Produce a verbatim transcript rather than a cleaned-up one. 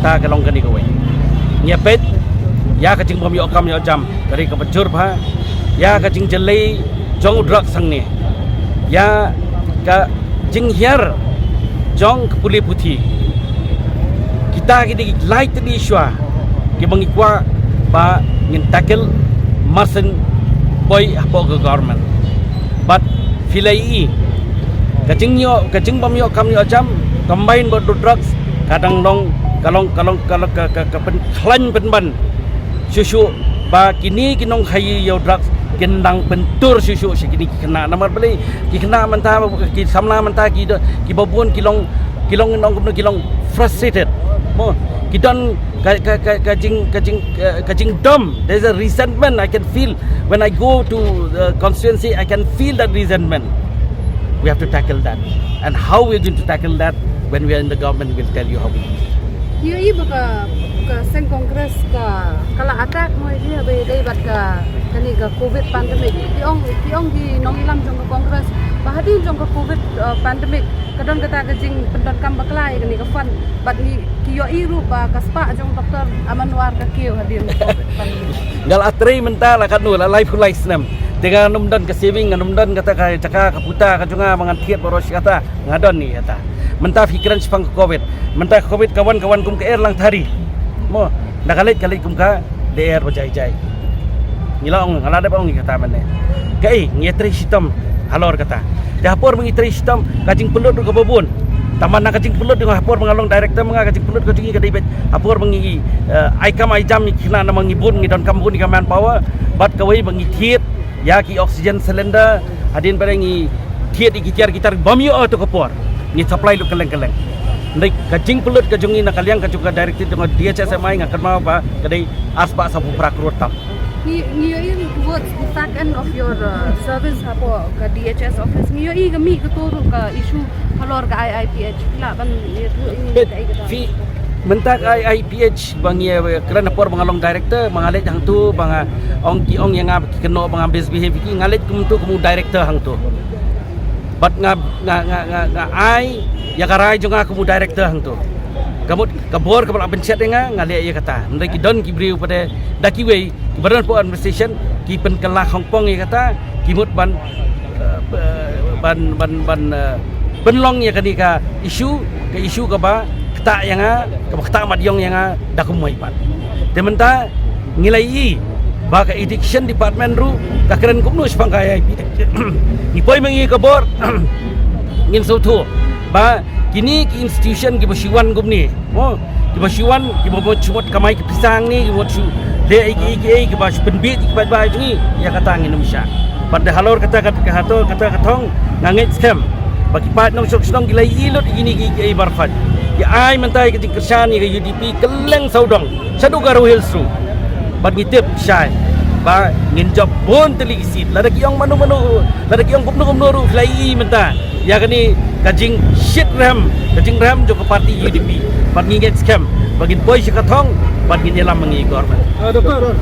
Ta ka long kane kawei. Ngi peit ïa ka jingbym ïoh kam ïoh jam ka ri kaba jur bha, ïa ka jingjyllei jong u drugs hangne, ïa ka jinghiar jong ka pule puthi. Kita ki dei ki lai tylli ki issue kiba ngi kwah ba ngin tackle marshen poi hapoh ka government. Bad phi la ïohi ka jingïoh, ka jingbym ïoh kam ïoh jam combined bad u drugs ka dang long, ka long, ka long, ka long, ka, ka, ka pynkhlaiñ pynban shuh shuh ba kine ki nongkhaïi ïa u drugs kin dang pyntur shuh shuh sha kine ki khynnah. Namar balei? Ki khynnah mynta, ki samla mynta ki do, kiba bun ki long, ki long, nong kumno, ki long frustrated. Mo, ki don ka, ka, ka, ka jing, ka jing, ka, ka jingdom. There's a resentment I can feel when I go to the constituency. I can feel that resentment. We have to tackle that. And how we're going to tackle that, when we are in the government, we'll tell you how we do it. Ïohi ba ka, ka seng Congress ka, ka la attack mo ïa ba dei bad ka, kane ka covid pandemic. Ki ong, ki ong ki nongïalam jong ka Congress ba hadien jong ka covid, uh, pandemic ka don kata ka jingpyndonkam bakla ïa kane ka fund. Bad ngi, ki ïohi ruh ba ka spah jong Doctor Aman War ka kiew hadien ka covid pandemic. Nga la trei mynta la katno, la laiphew lai snem. Te ngan ym don ka saving, ngan ym don kata ka jaka ka puta ka jong nga ba ngan thied baroh shi katta. Nga don ïa kata. Mynta phi kren shaphang ka covid. Mynta ka covid ka wan, ka wan kum ka er lang thari. Mo, na ka leit, ka leit kum ka lyer ba jai jai. Ngi la ong, nga la dep ong ïa kata mynne. Kaei, ngi trei shitom halor kata. Te ha por ba ngi trei shitom, ka jingpynlut ruh kaba bun. Tangba na ka jingpynlut jong nga, ha por ba nga long director ma nga, ka jingpynlut ka jong ngi ka dei beit ha por ba ngi, eh, ai kam ai jam ïa ki khynnah, namar ngi bun, ngi donkam bun ïa ka manpower. Bad kawei ba ngi thied ïa ki oxygen cylinder, hadien ba ngi thied ïa ki tiar ki tar bym ïoh ha kato ka por. Ngi supply lut kylleng kylleng. Hynrei ka jingpynlut ka jong ngi na ka liang ka jong ka director jong ka D H S M I nga kynmaw ba ka dei ar spah sawphew phra klur tam. Ngi, ngi ïohi towards the back end of your, uh, service hapoh ka D H S office. Ngi ïohi ka mih kato ruh ka issue halor ka I I P H. Phi lah ban ïathuh ïa ngi kaei kata? Phi, mynta ka I I P H ba ngi, eh, kren ha por ba nga long director, ba nga leit hangto, ba nga ong, ki ong ïa nga ki kynnoh ba nga misbehave ïa ki, nga leit kumto kum u director hangto. Bad nga, nga, nga, nga, nga ai ïa ka rai jong nga kum u director hangto. Ka mut ka bor kaba la pynshet ïa nga, nga leh ïa kata. Hynrei ki don ki briew pat de, da kiwei kiba don hapoh administration, ki pynkylla khongpong ïa kata, ki mut ban, eh, ban, ban, ban, eh, pynlong ïa kane ka issue, ka issue kaba ktah ïa nga, kaba ktah mat ïong ïa nga da kumwei pat. Te mynta ngi la ïohi ba ka education department ruh ka kren kumno shaphang ka I I P. Ngi poi ma ngi ka bor, ngin sngewthuh ba kine ki institution kiba shu wan kumne, mo, kiba shu wan, kiba mut shu mut kamai ki pisa hangne, kiba mut shu leh ei ei ei, kiba shu pynbieit ki paidbah jong ngi, ïa kata ngin ym shah. Bad da halor kata, kata, kata, kata ka thong nga ngeit skhem ba ki paid nongshong shnong ki la ïohi lut ïa kine ki, ki ei barfat. Ki ai mynta ïa ka jingkyrshan ïa ka U D P kylleng sawdong shaduh Garo Hills ruh. Bad ngi tip shai ba ngin jop bun tylli ki seat. Lada ki ong mano mano, lada ki ong kumno kumno ruh, ki la ïohi mynta ïa kane ka jingshit rhem, ka jingrhem jong ka party U D P. Bad ngi ngeit skhem ba ngin poi sha ka thong bad ngin ïalam ma ngi government. Ah, Doctor,